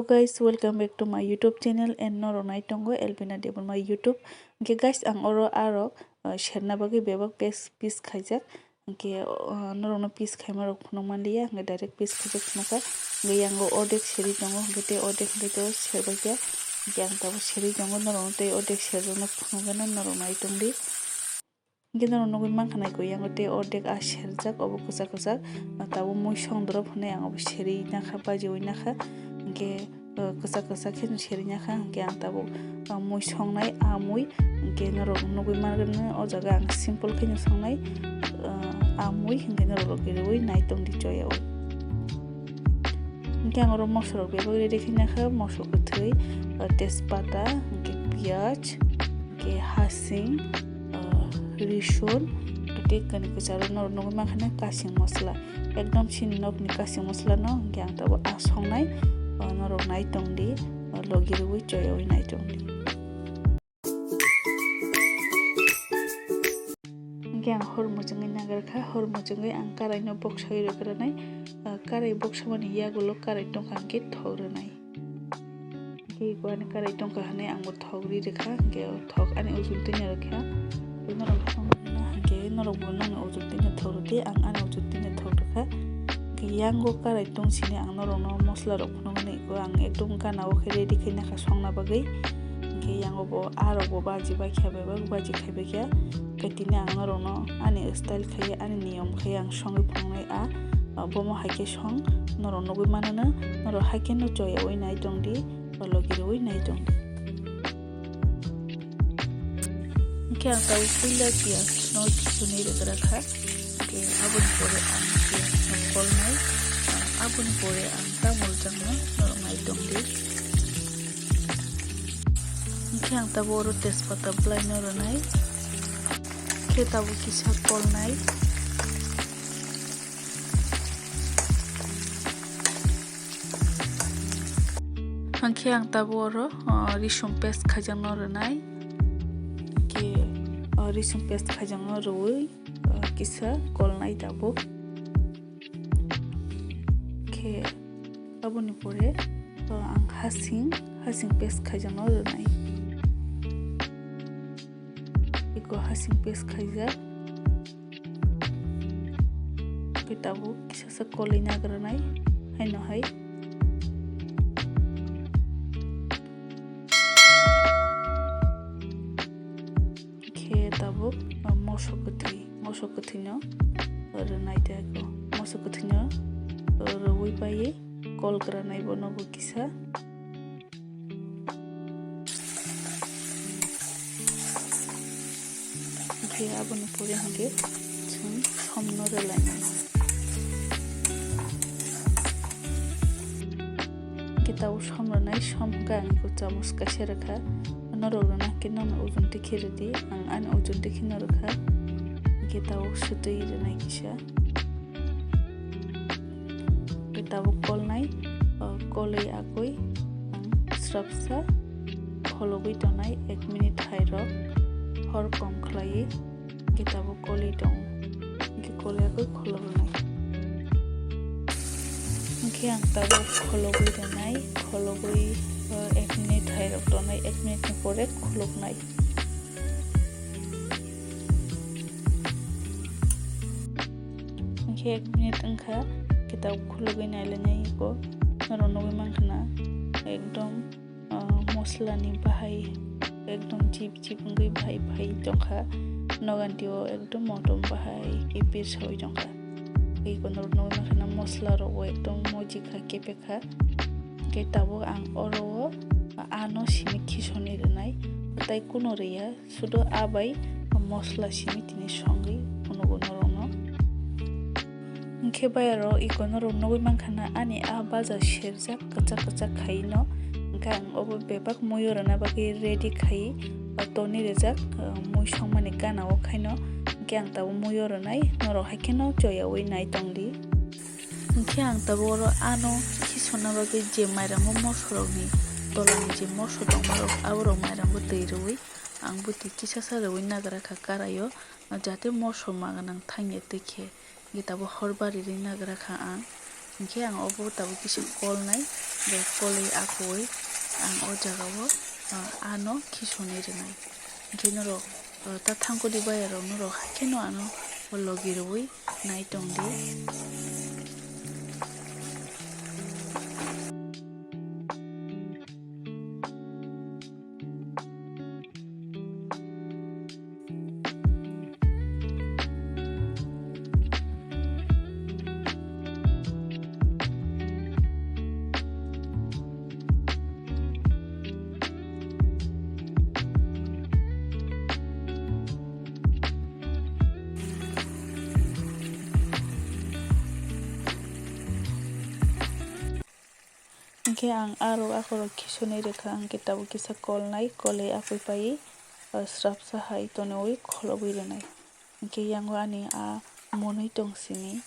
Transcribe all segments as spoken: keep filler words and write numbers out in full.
Guys, welcome back to my YouTube channel and norok nai tongo Elvina Debbarma YouTube. Hwnkhe guys, ang oro arok, uh, serna bagwi bebak piece, piece khaijak. Hwnkhe, uh, norokno piece khaima rok phunuk manliya, hwnkhe direct piece khaijak phunukha. Hwnkhe yango ordek serwi tongo, hwnkhe tei ordek hwnkhe to serbaikha. Hwnkhe ang tabuk serwi tongo, norokno tei ordek serjakno phunukgano norok nai tongdi. Hwnkhe norok nugwi mankha nai koi yango tei ordek a serjak obo kwchak kwchak, ah, tabuk mui song dorop hwnwi ang obo serwi nakha bajiwi nakha. Hwnkhe, ah, kwchak kwchak khe serwi nakha hwnkhe ang tabuk, ah, mui songnai a mui hwnkhe norok nugwi manrwkno o jaga ang simple khe songnai, ah, a mui hwnkhe norok rwui nai tongdi choyaui. Hwnkhe ang oro mosorok bebak ready khe nakha, mosor kwthwi, ah, tejpata, hwnkhe piyaj, hwnkhe hasing, ah, risun, tei kani kwcharo norok nugwi mankha na kasing mosla. Ekdom chini nokni kasing mosla no hwnkhe ang tabuk a songnai, ah, norok nai tongdi, ah, logi rwui choyaui nai tongdi. Hwnkhe ang hor muchungwi nagar kha, hor muchungwi ang karai no boksawi rwgranai, ah, karai boksamani yagulo karai tongkha hwnkhe thok rwnai. Hwnkhe iko ani karai tongkha hwnwi ang bo thok ri rwkha, hwnkhe o thok ani ujul twino rwkha. Tei norok song rwna hwnkhe norok bo nokni ujul twino thok rwdi, ang ani ujul twino thok rwkha. Hwnkhe yango karai tong sini ang norokno mosla rok phunuknai, iko ang ekdom gana o khe ready khe nakha songna bagwi. Hwnkhe yango bo arok bo baji bai kha, bebak baji khai bai kha. Hwnkhe tini ang norokno ani style khai, ani niyom khai ang songwi phunuknai a. Bomo hai khe song norok nugwi mano no, norok hai khe no choyaui nai tongdi, ba logi rwui nai tongdi. Hwnkhe ang tabuk puila piyaj no suni rwgra kha, hwnkhe aboni pore ang piyaj no kolnai, aboni pore ang tamul jakno norok nai tongdi. Hwnkhe ang tabuk oro tejpata bwlai no rwnai, khe tabuk kisa kolnai. Hwnkhe ang tabuk oro, o, risum paste khaijakno rwnai. Hwnkhe, o, risum paste khaijakno rwui, o, kisa kolnai tabuk. Khe aboni pore, o, ang hasing, hasing paste khaijakno rwnai. Iko hasing paste khaijak. Khe tabuk kisa sa kolwi nagra nai, haino hai. Khe tabuk, uh, moso kwthwi, moso kwthwino rwnai tei iko moso kwthwino rwui pai kolgra nai bono bo kisa. Hwnkhe aboni pore hwnkhe chwng somno rwlainai. Hwnkhe tabuk som rwnai, som hwnkhe ang iko chamus kaisa rwkha. Norok rwna hwnkhe nokni ujun tikhe rwdi, ang ani ujun tikheno rwkha. Hwnkhe tabuk swtwi rwnai kisa. Hwnkhe tabuk kolnai, o, kolwi agwi ang srapsa kholobwi tongnai ek minute hai rok hor kom khlaiwi, hwnkhe tabuk kolwi tongo, hwnkhe kolwi agwi kholobwnai. Hwnkhe ang tabuk kholobwi tongnai, kholobwi, o, ek minute hai rok tongnai, ek minute ni pore kholobnai. Hwnkhe ek minute wngkha, khe tabuk khulugwi nailainai iko. Norok nugwi mankha na, ekdom, ah, moslani bahai ekdom chip chip wngwi bahai phai tongkha. Noganti o ekdom motom bahai khe pirsawi tongkha. Iko norok nugwi mankha na, mosla rok bo ekdom mojikha, kepekha. Hwnkhe tabuk ang oro o ano simi khisoni rwnai, tai kuno rwya. Sudo a bai mosla simi tini songwi phunukgo norokno. Hwnkhe bayaro iko norok nugwi mankha na ani a baja serjak kwchak kwchak khaino. Hwnkhe ang obo bebak muiyo rwna bagwi ready khai toni rwjak, mui songmani gana o khaino. Hwnkhe ang tabuk muiyo rwnai, norok haikheno choyaui nai tongdi. Hwnkhe ang tabuk oro ano khisonna bagwi je mairango mosorokni tolani je mosor tongmarok, aborok mairango twi rwui ang bwtwi kisasa rwui nagra kha karaio, jate mosor ma gwnang thangya twi khe. Hwnkhe tabuk hor barirwi nagra kha ang. Hinkhe ang obo tabuk kisa kolnai, bai kolwi akwui ang o jagao, ah, ano khisonwi rwnai. Hinkhe norok, ah, ta thangkudi bayarok norok haikheno ano logi rwui nai tongdi. Hinkhe ang arok akorok khisonwi rwkha, hinkhe tabuk kisa kolnai, kolwi akwui paiwi, o, srapsa hai tonwi kholobwi rwnai. Hinkhe yango ani a monwi tong sini,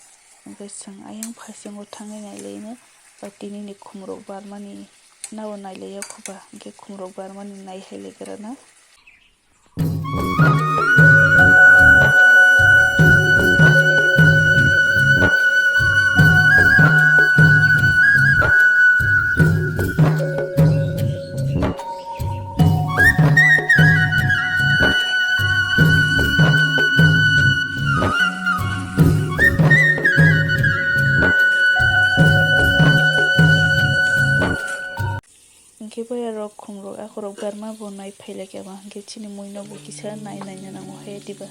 hinkhe chwng ayang phaisingo thangwi nailaino, o, tinini khumrok barmani nabo nailaio khoba, hinkhe khumrok barmani nai hai lai gra na. Hinkhe bayarok khumrok akorok berma bo nai phailaikha ba, hinkhe chini muino bo kisa nai naina nango hai diba.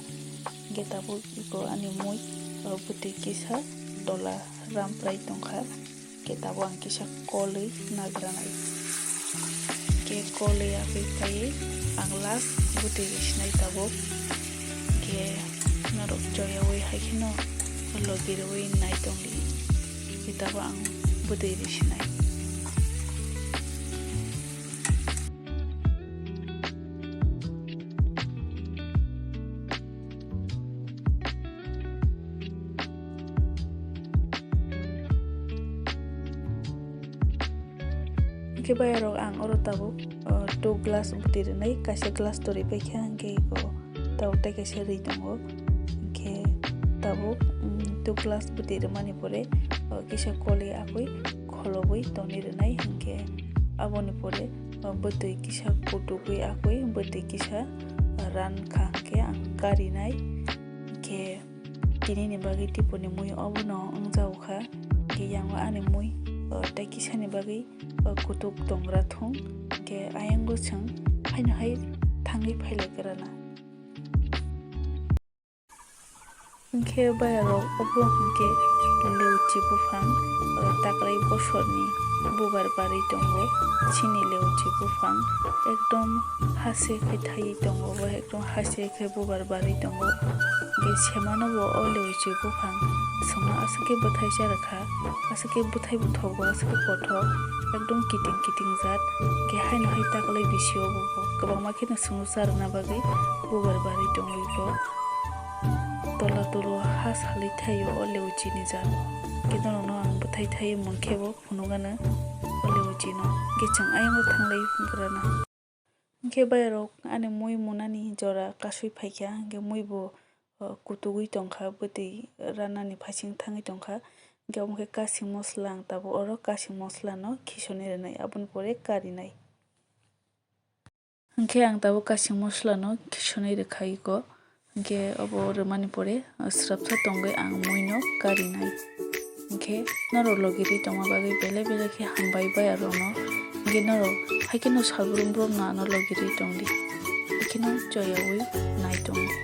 Hinkhe tabuk iko ani mui, o, bwtwi kisa tola ramprai tongkha. Hinkhe tabuk ang kisa kolwi nagranai. Hinkhe kolwi akwui phaiwi ang last bwtwi risinai tabuk. Hinkhe norok joyaui haikheno logi rwui nai tongdi. Hinkhe tabuk ang bwtwi risinai. Hinkhe bayarok ang oro tabuk, o, two glass bwtwi rwnai, kaisa glass torwi paikha, hinkhe iko tabuk tei kaisa ri tongo. Hinkhe tabuk, mm, two glass bwtwi rwmani pore, o, kisa kolwi akwui kholobwi tongwi rwnai, hinkhe aboni pore, o, bwtwi kisa kutugwi akwui bwtwi kisa rankha, hinkhe ang karinai. Hinkhe tinini bagwi tiponi mui obono wngjago kha, hinkhe yango ani mui, o, tei kisani bagwi, o, kutuk tongra thung, hinkhe ayang bwswng haino hai thangwi phailai gra na. Hinkhe bayarok obo hinkhe leuchi buphang, o, taklai bosorni bubar barwi tongo. Chini leuchi buphang ekdom hase khai thaiwi tongo, bo ekdom hase khai bubar barwi tongo. Hinkhe semano bo o leuchi buphang chwngno aswk khe bwthai cha rwkha, aswk khe bwthai bwthok bo aswk khe kothok, ekdom kiting kiting jat. Hinkhe haino hai taklai bisio bo kwbangma kheno chwngno cha rwna bagwi bubar barwi tongwi bo. Tola tolo ha salwi thaio o leuchini jat. Khe norokno ang bwthai thaiwi munkhe bo phunukgano o leuchino. Khe chwng ayang thanglai grana. Hinkhe bayarok ani mui munani jora kasui phaikha, hinkhe mui bo, o, kutugwi tongkha, bwtwi ranani phaising thangwi tongkha. Hinkhe omo khe kasing mosla ang tabuk oro kasing mosla no khisoni rwnai, aboni pore karinai. Hinkhe ang tabuk kasing mosla no khisonwi rwkha iko. Hinkhe obo rwmani pore, o, srapsa tongwi ang mui no karinai. Hinkhe norok logi rwi tongma bagwi belai belai khe hambai bayarokno. Hinkhe norok haikheno salbrum brum no ano logi rwi tongdi. Haikheno choyaui nai tongdi.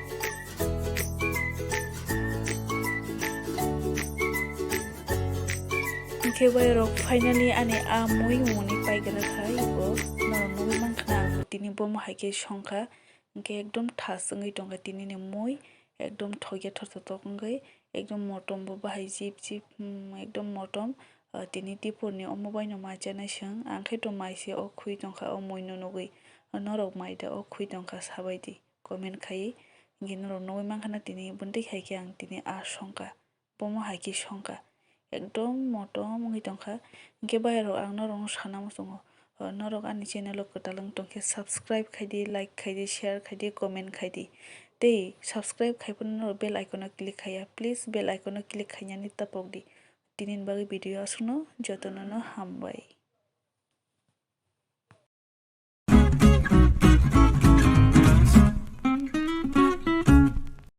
Hinkhe bayarok finally ani a mui muni paigra kha iko norok nugwi mankha na ang tini bomo hai khe songkha hinkhe ekdom thas wngwi tongkha tinini mui ekdom thokya thothotok wngwi ekdom motom bo bahai jip jip hmm ekdom motom ah tini tipor ni omo bai no mai chanai chwng ang khe to mai se o khwi tongkha o mui no nugwi norok mai da o khwi tongkha sabai di comment khai hinkhe norok nugwi mankha na tini bwntwi hai khe ang tini a songkha. Bomo hai khe songkha ekdom motom wngwi tongkha. Hinkhe bayarok ang norokno sana muchungo, o, norok ani channel o kwtal wng tongkhe subscribe khaidi, like khaidi, share khaidi, comment khaidi. Tei subscribe khaiphano norok bell icon o click khaiya, please bell icon o click khainani tapokdi. Tinini bagwi video aswkno, jotono no hambai.